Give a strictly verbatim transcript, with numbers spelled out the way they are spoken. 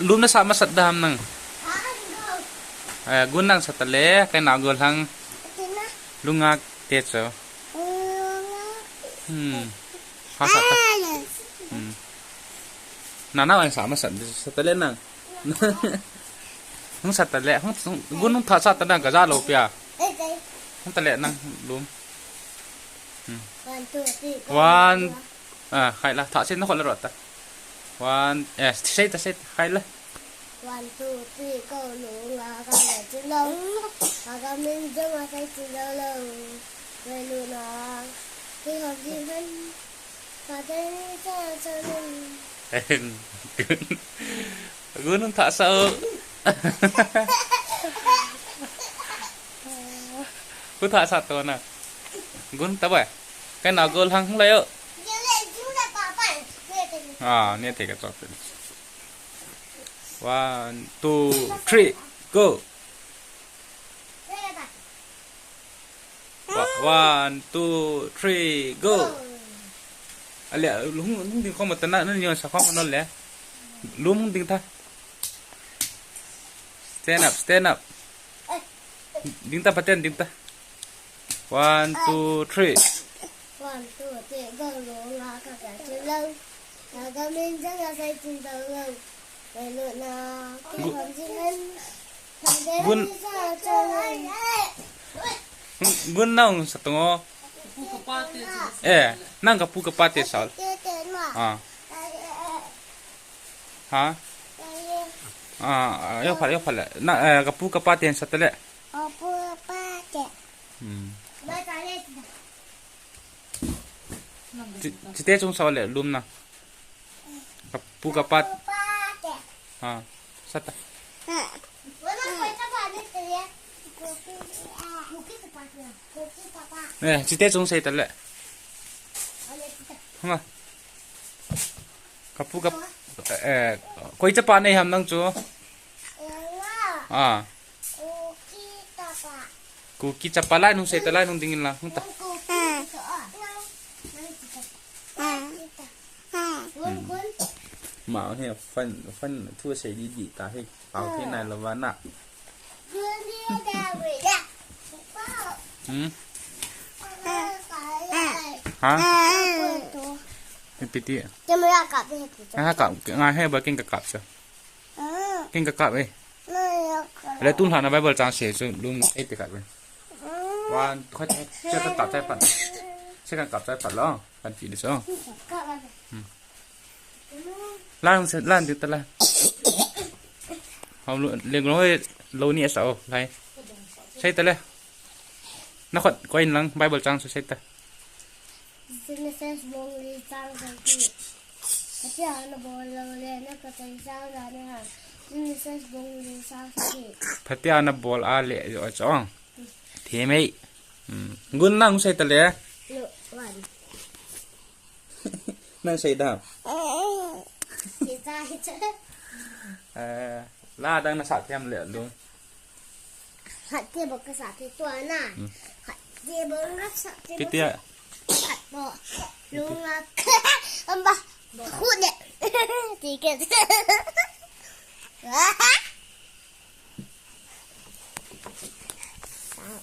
Lum nasa masat dam nang. Eh, gun nang sat le, kei na gol hang. Lungak te cho. Hmm. Ha sat ta. Hmm. Na na an sa masat, sat le nang. Hung sat le, hung, hung, gun hung tha sat ta nang ka ja lo pia. Hung ta le nang lum. Hmm. One, two, three, go. One, ah, khai la, tha se na khol la rot ta. One, eh, sei ta, sei ta, khai la. One, two, three, go, lung a ka le chin lo. A ka min jong a sai chin lo lo. Ve lu na. Ki hom ji hen. Ka te ni cha cha ni. Gun, gun hung tha sa o. Gun tha sa to na. Gun ta ba. Kei na gol hang hung lai o. Ah, ne te ka chop. One, two, three, go. Wa-, one, two, three, go. Ale, hung, hung ding khom ta na, na nyo sa khom no le. Lum hung ding ta. Stand up, stand up. Ding ta, phaten ding ta. One, two, three. One, two, three, go, go, nga, ka, ka, chi, lo. Ka, ka, min, ja, ga, sai, chin, do, lo. Ve, lo, na, ki, gu-, hom, jin, hen. Gun. Gun nang sa tungo. Eh, nang ka pu ka pa te sal. Ah. Ha? Ah, yo pha, yo pha le. Na, eh, ka pu ka pa te sa ta le. Ka pu ka pa te. Hmm. Chi, chi te chung sa le lum na. Ka pu ka pa. Ha, sa ta. Eh, chi te chung sei ta le. Hma. Ka pu ka, eh, koi chapa nei ham nang chu. Ah. Kuki chapa lai nung sei ta lai nung ding in la, hung ta. Ma he fan, fan thu sei di di ta he, pau the nai lo va na. Hmm? Ha? Ni piti. Ha, ka, nga he ba king ka kap sa. King ka kap e. Le tun hana Bible chang se chu lum e te kap e. Wan, khoi, se kan kap chai pan. Se kan kap chai pan lo. Kan pi di so. Hmm. Lan se, lan di ta la. Hau lo, le lo, lo ni sa o, lai. Sei ta le. Na khot ko in lang Bible chang se sei ta. Genesis bung li chang sagi. Phatea na bol a le na pathen chang da ne ha. Genesis bung li chang sagi. Phatea na bol a le o chong. Themei. Hmm. Gun nang sei ta le. Lo, wan. Nang sei da. Ki cha hi cha. Eh, la dang na sa them le lu. Khat te bok ka sa te tua na. Hmm. Khat te bok na sa te. Kitia. Khat bok. Lunga. Amba. Khu ne. Ti ke.